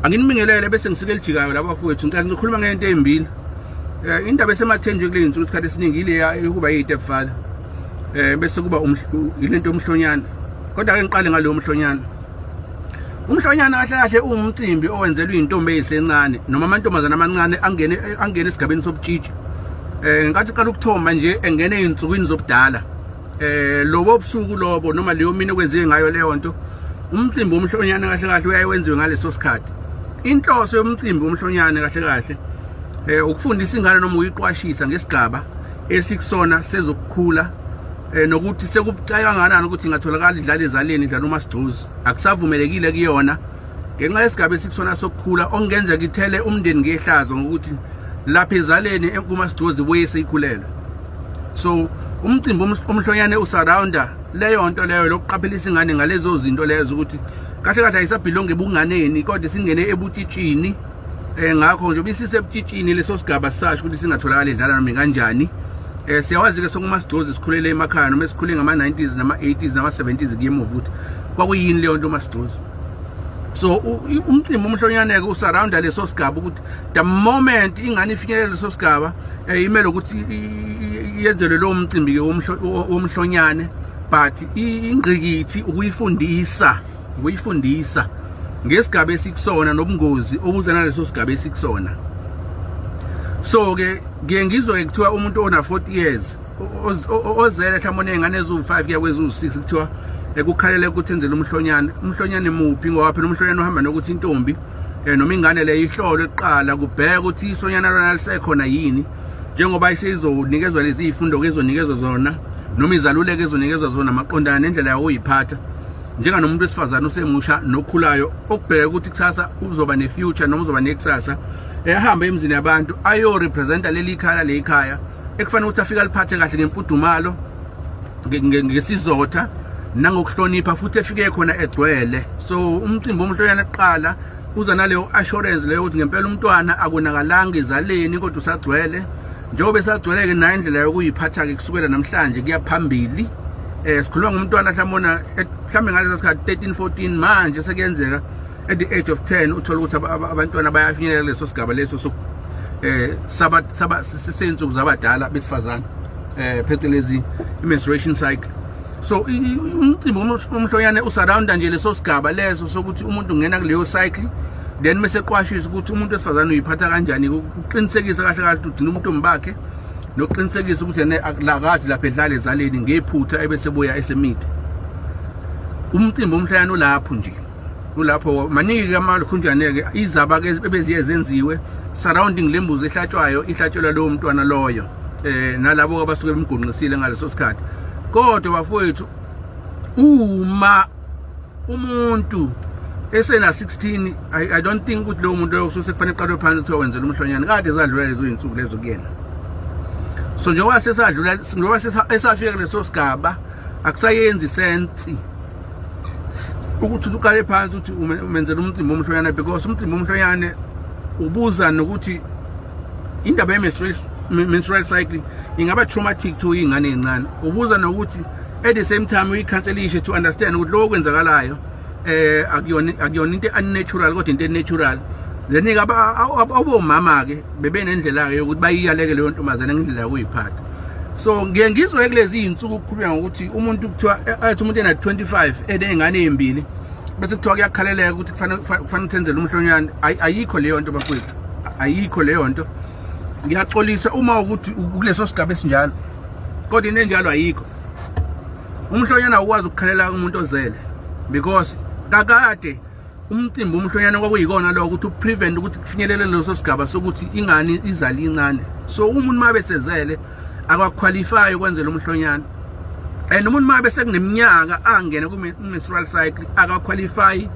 Anginibingelele bese ngisike elijikayo laba bafowethu. Ngicela ngizokhuluma ngento ezimbili. Indaba esemathenjwe kule insuku isikhathi esiningi ile yokuba yi-step father. Bese kuba ilento yomhlonyana. Kodwa ke ngiqale ngaloyo mhlonyana. Umhlonyana kahle kahle uwumcimbi owenzelwa izintombi ezisencane noma amantombazana amancane angene esigabeni sobutshitshi. Ngenkathi uqala ukuthomba nje engene ezinsukwini zobudala. Lobo busuku lobo noma leyo mini okwenziwe ngayo leyo nto, umcimbi womhlonyane kahle kahle uyaye wenziwe ngaleso sikhathi. Inhloso yomcimbi womhlonyane kahle kahle ukufundisa ingane noma uyiqwashisa ngesigaba esikusona sezokukhula, nokuthi sekubucayi kangakanani ukuthi ingatholakala idlala ezaleni, idlala umasigcuzi, akusavumelekile kuyona ngenxa yesigaba esikusona sokukhula, okungenzeka ithele umndeni ngehlazo ngokuthi lapha ezaleni kumasigcuzi buye seyikhulelwe. So umcimbi umhlonyane usurrounda leyo nto leyo, lokuqaphelisa ingane ngalezo zinto lezo, ukuthi kahle kahle ayisabelonge ebunganeni kodwa singene ebutshitshini. Ngakho nje bisisebutshitshini leso sigaba sasho ukuthi singatholakala idlala noma kanjani. Siyawazi ke sonke umasigcozi, sikhulele emakhaya noma esikhule ngama 90s nama 80s nama 70s kuyemuva, ukuthi kwakuyini leyo nto umasigcozi. So umcimbi umhlonyane ke usurrounda leso sigaba, ukuthi the moment ingane ifinyelela leso sigaba, imele ukuthi yenzelwe lowo mcimbi ke womhlonyane. But ingqikithi ukuyifundisa ngesigaba esikusona nobungozi obuza naleso sigaba esikusona. So ke ngiye ngizwe kuthiwa umuntu ona 40 years ozele mhlawumbe oney'ngane eziwu-5 kuya kweziwu-6, kuthiwa ekukhalele ukuthi enzele umhlonyane. Umhlonyane muphi? Ngoba phela umhlonyane uhamba nokuthi intombi noma ingane leyo ihlolwe kuqala, kubheke ukuthi isonyana lona lisekhona yini, njengoba isizonikezwa lezi zifundo ke ezonikezwa zona noma izaluleko ezonikezwa zona maqondana nendlela yokuyiphatha njenganomuntu wesifazane osemusha nokhulayo, okubheka ukuthi kusasa uzoba ne-future noma uzoba nekusasa, ehamba emzini yabantu ayo-representa leli khaya, leli khaya ekufanele ukuthi afike aliphathe kahle ngemfudumalo, ngesizotha nangokuhlonipha, futhi efike khona egcwele. So umcimbi womhlonyana kuqala uza naleyo assurance leyo ukuthi ngempela umntwana akonakalanga ezaleni kodwa usagcwele. Njengoba esagcwele-ke, nayo indlela yokuyiphatha-ke kusukela namhlanje kuya phambili. Sikhuluma ngomntwana mhlawumbe mhlawumbe ngaleso sikhathi 13, 14. Manje sekuyenzeka at the age of 10 uthola ukuthi abantwana bayafinyelela kuleso sigaba leso so saba saba sensuku zabadala besifazane, phecelezi i-menstruation cycle. So umcimbi umhlonyane usurrounda nje leso sigaba leso sokuthi umuntu ungena kuleyo cycle, then mase qwashisa ukuthi umuntu wesifazane uyiphatha kanjani, ukuqinisekisa kahle kahle ukuthi ugcina umuntu bakhe nokuqinisekisa ukuthi yena akulakazi lapha edlala ezaleni ngephutha ebese buya esemide. Umcimbi umhlonyane ulapho nje, ulapho. Maningi-ke amakhunjane-ke, izaba-ke ebeziye zenziwe surrounding le mbuzi ehlatshwayo, ihlatshelwa lowo mntwana loyo nalabo abasuke bemgonqisile ngaleso sikhathi. Kodwa bafowethu, uma umuntu esena 16, I don't think ukuthi lowo muntu loyo kusuke sekufanele eqalwe phansi kuthiwa wenzela umhlonyane. Kade zadlula lezo iy'nsuku lezo kuyena. So njengoba sesadlula, njengoba esafika kuleso sigaba, akusayenzi sense ukuthi uqale phansi ukuthi umenzela umcimbi womhlonyane, because umcimbi womhlonyane ubuza nokuthi indaba ye-menstrual cycle ingaba traumatic to iy'ngane ey'ncane. Ubuza nokuthi at the same time uyikhanselishe to understand ukuthi lokho kwenzakalayo akuyona into unnatural kodwa into natural. Then ke abomama ke bebenendlela ke yokuthi bayiyaleke leyo ntombazane ngendlela yokuyiphatha. So ngiye ngizwe kulezi iy'nsuku ukukhulunywa ngokuthi umuntu kuthiwa athi umuntu ena 25 eney'ngane ey'mbili, bese kuthiwa kuyakhaleleka ukuthi kufanele ukuthi enzele umhlonyane. Ayikho leyo nto bafowethu, ayikho leyo nto. Ngiyaxolisa uma ukuthi kuleso sigaba esinjalo, kodwa into enjalo ayikho. Umhlonyana awukwazi ukukhalela umuntu ozele, because kakade umcimbi umhlonyana kwakuyikona lokho ukuthi uprevent ukuthi kufinyelele leso sigaba sokuthi ingane izale incane. So umuntu uma besezele akaqualify ukwenzela umhlonyana, and umuntu uma besekuneminyaka angene ku-menstrual cycle akaqualify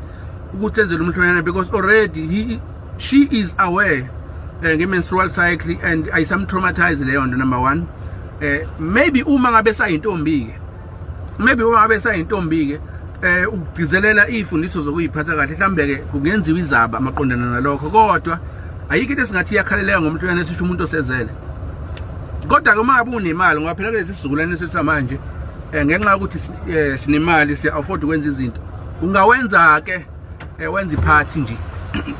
ukuthi enzele umhlonyana, because already he she is aware nge-menstrual cycle and ayisamtraumatize leyo nto, number one. Maybe uma ngabe sayintombi-ke, maybe uma ngabe sayintombi-ke, ukugcizelela iy'fundiso zokuyiphatha kahle, mhlambe-ke kungenziwa izaba maqondana nalokho, kodwa ayikho into esingathi iyakhaleleka ngomhlonyane esisho umuntu osezele. Kodwa-ke uma ngabe unemali, ngoba phela kulesi sizukulwane sethu samanje, ngenxa yokuthi sinemali, siya-afford ukwenza izinto, ungawenza-ke, wenza iphathi nje.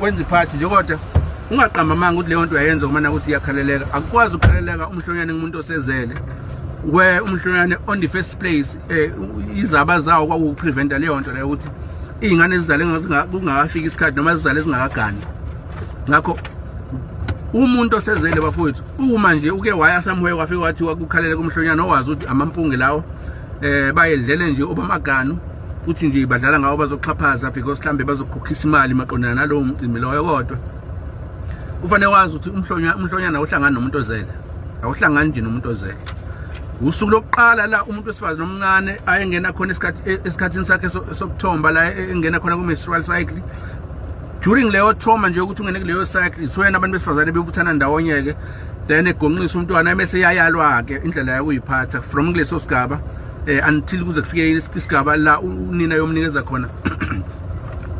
Wenza iphathi nje, kodwa ungaqamba amanga ukuthi leyo nto uyayenza ngoba ukuthi iyakhaleleka. Akukwazi ukukhaleleka umhlonyane ngumuntu osezele, where umhlonyane on the first place izaba zawo kwakupreventa leyo nto leyo, ukuthi iy'ngane ezizale kungakafiki isikhathi noma zizale zingakagani. Ngakho umuntu osezele, bafowethu, uma nje uke waya somewhere kwafika kwathiwa kukhaleleka umhlonyane, owazi ukuthi amampunge lawo, bayedlele nje obamaganu futhi nje badlala ngawo, bazoxhaphaza because mhlambe bazokukhokhisa imali maqondana nalowo mcimbi loyo. Kodwa kufanele wazi ukuthi umhlonyana awuhlangani nomuntu ozele, awuhlangani nje nomuntu ozele. Usuku lokuqala la umuntu wesifazane omncane ayengena khona isikhathi esikhathini sakhe sokuthomba, la engena khona ku-menstrual cycle, during leyo trauma nje yokuthi ungene kuleyo cycle, is when abantu besifazane bebuthana ndawonye-ke, then egonqisa umntwana, bese yayalwa-ke indlela yokuyiphatha from kuleso sigaba until kuze kufike isigaba la unina yomnikeza khona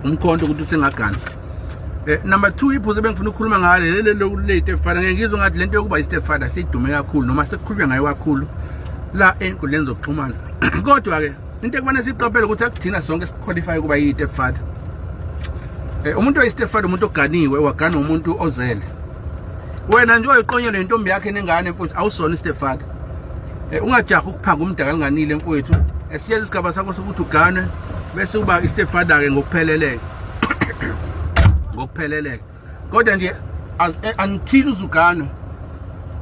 umkhonto ukuthi usengagana. Number 2, iphuzu ebengifuna ukukhuluma ngalo leli le stepfather. Ngeke ngizwe ngathi lento yokuba i-stepfather seyidume kakhulu noma sekukhulunywa ngayo kakhulu la ey'nkundleni zokuxhumana, kodwa ke into ekufanele siyiqaphele ukuthi akuthina sonke siqualify ukuba yi-stepfather. Umuntu oyi-stepfather umuntu oganiwe, wagana umuntu ozele. Wena nje oyiqonyelwe intombi yakhe nengane, mfowethu, awusona i-stepfather. Ungajahi ukuphanga umdaka linganile, mfowethu. Siyeza isigaba sakho sokuthi uganwe bese uba i-stepfather ke ngokupheleleke, ngokupheleleke. Kodwa nje until uzuganwe,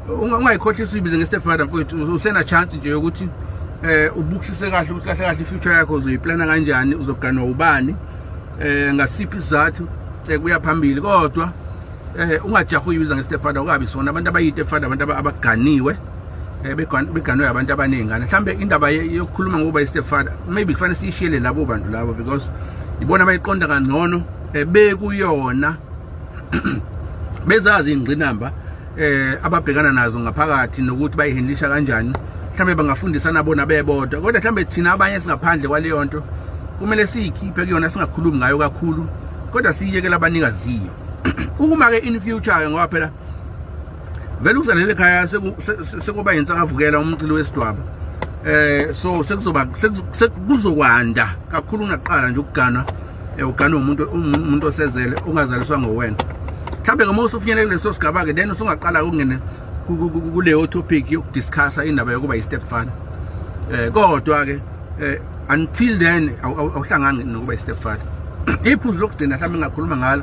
ungayikhohlisi uyibize nge-stepfather, mfowethu. Usena chance nje yokuthi ubukisise kahle ukuthi kahle kahle i-future yakho uzoyiplana kanjani, uzoganwa ubani, ngasiphi isizathu, kuya phambili. Kodwa ungajahi uyibiza nge-stepfather ukabi sona. Abantu abayi-stepfather abantu abaganiwe, beganwe abantu abaningana. Mhlambe indaba yokukhuluma ngokuba i-stepfather maybe kufanele siyishiyele labo bantu labo, because ibona abayiqonda kangcono, bekuyona, bezazi ingqinamba ababhekana nazo ngaphakathi nokuthi bayihandlisha kanjani. Mhlambe bangafundisana bona bebodwa, kodwa mhlambe thina abanye singaphandle kwaleyo nto kumele siyikhiphe kuyona, singakhulumi ngayo kakhulu, kodwa siyiyekele abanikaziyo. Uma ke in future ke, ngoba phela vele ukuzalele ekhaya sekuba yinsakavukela, umcilo wesidwaba, so sekuzoba sekuzokwanda kakhulu kunaqala nje ukuganwa, uganwe umuntu osezele ungazaliswa ngowena. Mhlawumbe ke uma usufinyelele kuleso sigaba ke, then usungaqala ukungena kuleyo topic yokudiscussa indaba yokuba i-stepfather. Kodwa ke until then awuhlangani nokuba i-stepfather. Iphuzu lokugcina mhlawumbe engakhuluma ngalo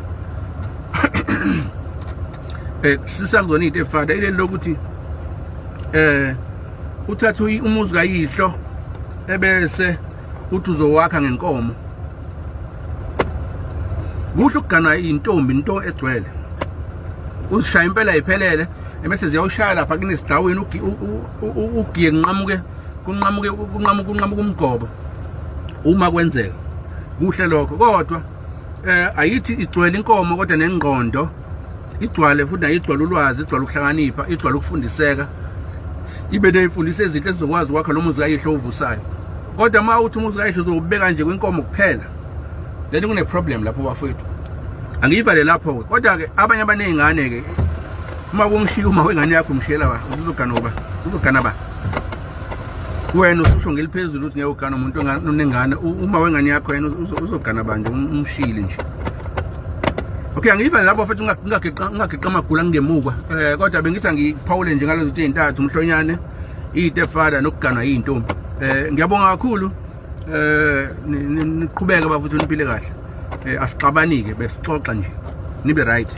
sisakuzona i-stepfather ileli lokuthi uthatha umuzi kayihlo ebese uthi uzowakha ngenkomo. Kuhle ukuganwa intombi into egcwele, uzishaya impela iphelele, ebese ziyawushaya lapha kunesigcawini, ugiye kunqamuke, kunqamuke, kunqamuke, kunqamuke umgobo uma kwenzeka. Kuhle lokho, kodwa ayithi igcwele inkomo kodwa nengqondo igcwale futhi nayo, igcwale ulwazi, igcwale ukuhlakanipha, igcwale ukufundiseka, ibe ney'mfundiso ezinhle ezizokwazi ukwakha lo muzi kayihlo ovusayo. Kodwa uma uthi umuzi kayihlo uzowubeka nje kwinkomo kuphela, then kune-problem lapho, bafowethu. Angiyivale lapho-ke. Kodwa-ke abanye abaney'ngane-ke, uma kungishiya uma wengane yakho umshiyela ba, uzogana uba, uzogana ba? Wena ususho ngeliphezulu ukuthi ngeke ugane umuntu onengane. Uma wengane yakho yena uzogana banje umshiyile nje? Okay, angiyivale lapho futhi, ungageqa amagula ngingemukwa. Kodwa bengithi angiphawule nje ngalezo zinto ey'ntathu: umhlonyane, i-stepfather, nokuganwa yiy'ntombi. Ngiyabonga kakhulu. Niqhubeke, bafuthu, niphile kahle. Asixabani-ke, besixoxa nje. Nibe right.